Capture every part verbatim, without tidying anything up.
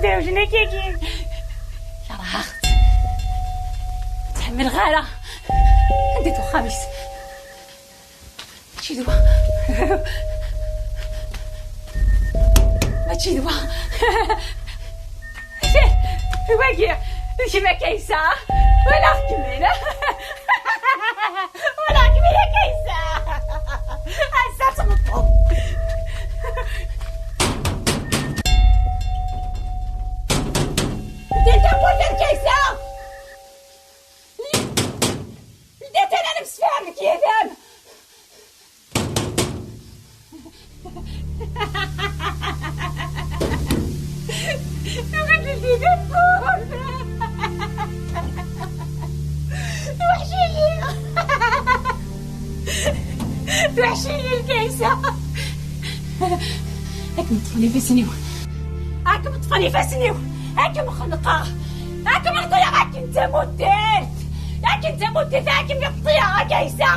Dewjen akkagi. Kerheɣ-tt. Ur tt-ḥemmleɣ ara. Anda-t uxxam-is? Mačči d wa. Mačči d wa. Wagi, d kemm a Kaysa? Walaɣ-kem-id. Walaɣ-kem-id a Kaysa. Ass-a temmteḍ. Ldi tawwurt a Kaysa. Ldi-tt, ad nemsefham nekk yid-m. Tuɣal-d tawwurt. Tweḥc-iyi. Tweḥc-iyi Kaysa. Ad kem-ṭṭfen ifassen-iw. Ad kem-ṭṭfen ifassen-iw. Ad kem-xenqeɣ. Ad kem-ɣṭiɣ akken d tamuddirt. Akken d tamuddirt ad kem-ɣṭiɣ a Kaysa.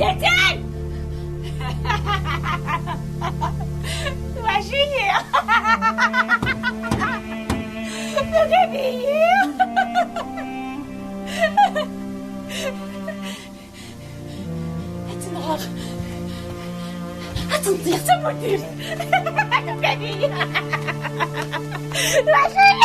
Yatan! Tweḥc-iyi. Tuɣal-iyi. Ad tt-nɣeɣ. Ad tt-nṭiɣ d tamuddirt. Tuɣal-iyi. Tweḥc-iyi.